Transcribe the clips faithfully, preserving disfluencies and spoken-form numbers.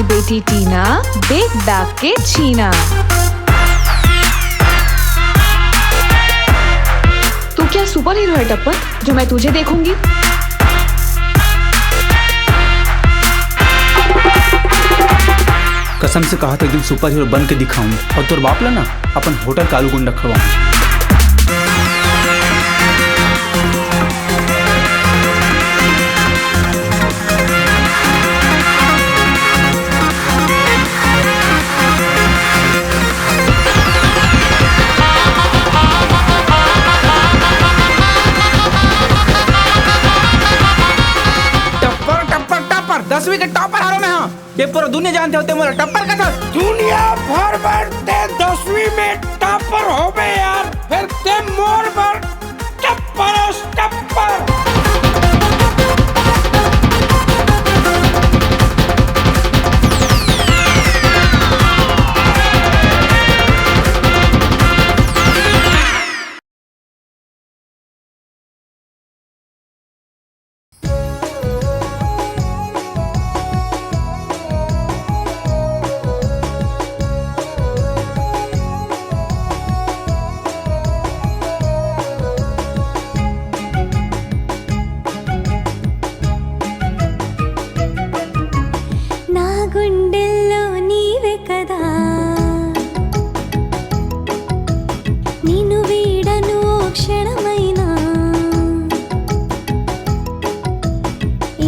बेटी टीना, देख दाग के छीना। तू क्या सुपर हीरो है टप्पर, जो मैं तुझे देखूंगी? कसम से कहा था एक दिन सुपर हीरो बन के दिखाऊं, और तोर बाप ला ना अपन होटल का आलू गुंडा खवाऊं। टप्पर टप्पर टप्पर, दसवीं के टॉपर हरो मैं। हाँ, ये पूरा दुनिया जानथे होथे मोला टप्पर कथस। दुनिया भर बर ते दसवीं में टॉपर होबे यार, फेर ते मोर बर टप्पर अस टप्पर। నా గుండెల్లో నీవే కదా, నిన్ను వీడను ఓ క్షణమైనా.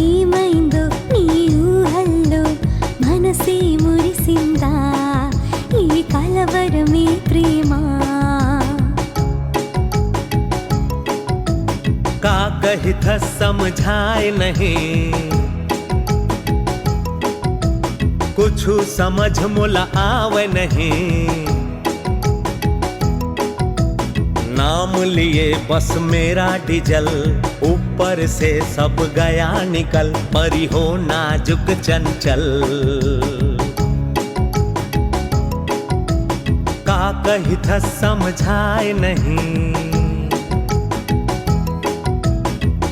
ఏమైందో నీ ఊహల్లో మనసే మురిసిందా, ఈ కలవరమే ప్రేమ. का कहिथस समझाय नहीं, कुछु समझ मोला आवय नहीं। नाम लिए बस मेरा डीजल, ऊपर से सब गया निकल, परी हो नाजुक चंचल। का कहिथस समझाय नहीं,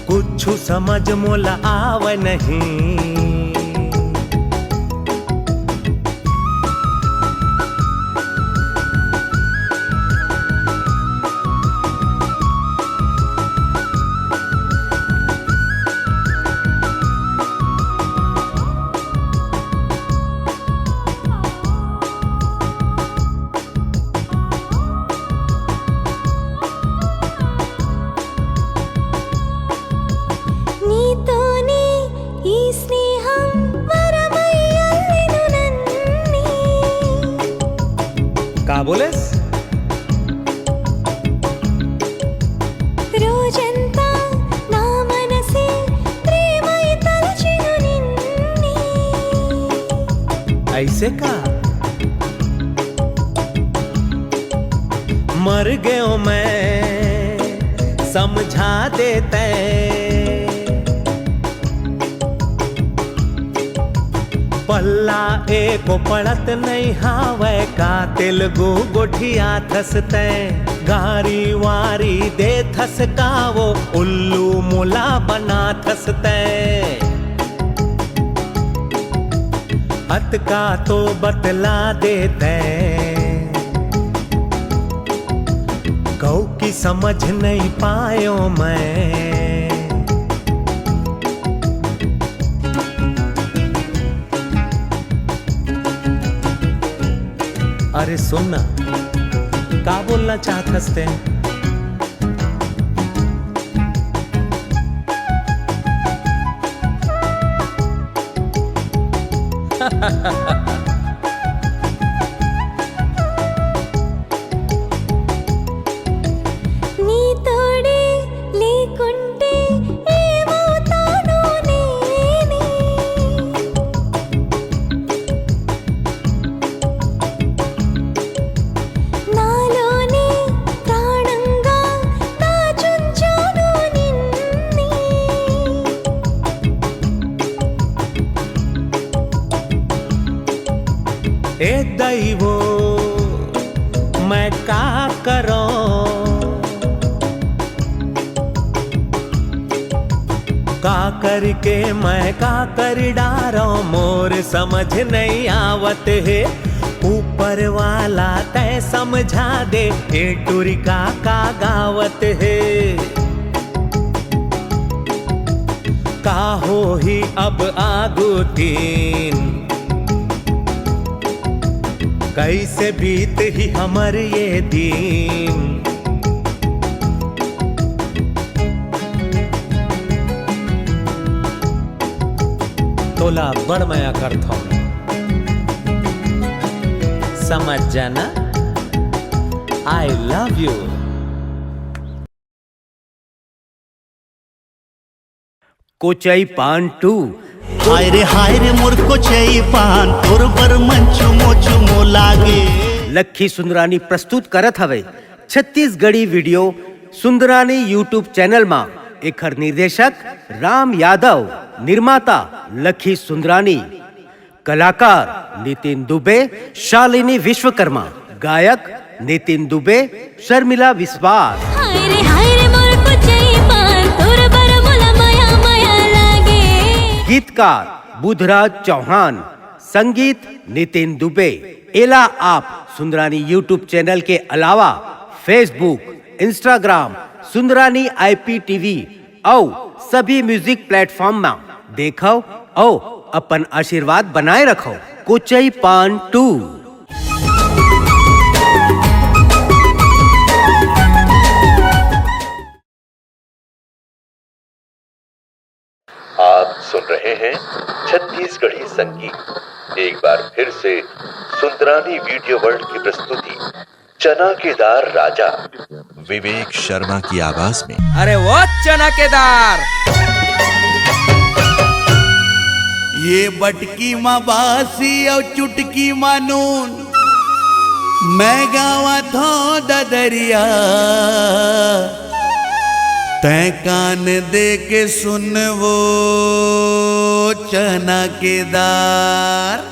कुछु समझ मोला आवय नहीं। నీతోనే ఈ స్నేహం వరమయ్యల్లిను నన్ని. का बोलेस? రోజంతా నా మనసే ప్రేమై తలచిను నిన్ని. ऐसे का? मर गयो मैं, समझा देते। पल्ला एको पड़त नहीं हावय का, तेलगु गोठियाथस तैं। गारी वारी देथस का वो, उल्लू मोला बनाथस तैं। अतका तो बतला देते, कऊ की समझ नहीं पायो मैं। अरे सुन ना, का बोलना चाहत हस तैं? నీ తోడే లేకుంటే ఏమవుతానో నేనే. నాలోనే ప్రాణంగా దాచుంచాను నిన్నే. ए दैवो, मैं का करों? का का करके मैं का कर डारो, मोर समझ नहीं आवत हे। ऊपर वाला तय समझा दे, ए टुरी का का गावत हे। का होही अब आगू दिन, कैसे बीत ही हमर ये दिन। तोला बड़ मया करथौं, समझ जाना, I love you। कोचई पान टू। हाय रे हाय रे मोर कोचई पान, तोर बर मन चुमो चुमो लागे। लखी सुंदरानी प्रस्तुत करत हवे Chhattisgarhi video Sundarani YouTube channel मा। एखर निर्देशक राम यादव, निर्माता लखी सुंदरानी, कलाकार नितिन दुबे, शालिनी विश्वकर्मा, गायक नितिन दुबे, शर्मिला विश्वास। हाय रे हाय रे मोर कोचई पान, तोर बर मोला मया मया लागे। गीतकार बुधराज चौहान, संगीत नितिन दुबे। एला आप सुंदरानी YouTube चैनल के अलावा Facebook, Instagram, सुंदरानी IPTV अउ सभी म्यूजिक प्लेटफॉर्म मा देखव अउ अपन आशीर्वाद बनाए रखव। कोचई पान टू। आप सुन रहे हैं छत्तीसगढ़ी संगीत। एक बार फिर से सुंदरानी वीडियो वर्ल्ड की प्रस्तुति चना के दार राजा विवेक शर्मा की आवाज में। अरे वो चना के दार। ये बटकी मा बासी अउ चुटकी मा नून, मैं गावत हौं ददरिया, तैं कान दे के सुन वो चना के दार।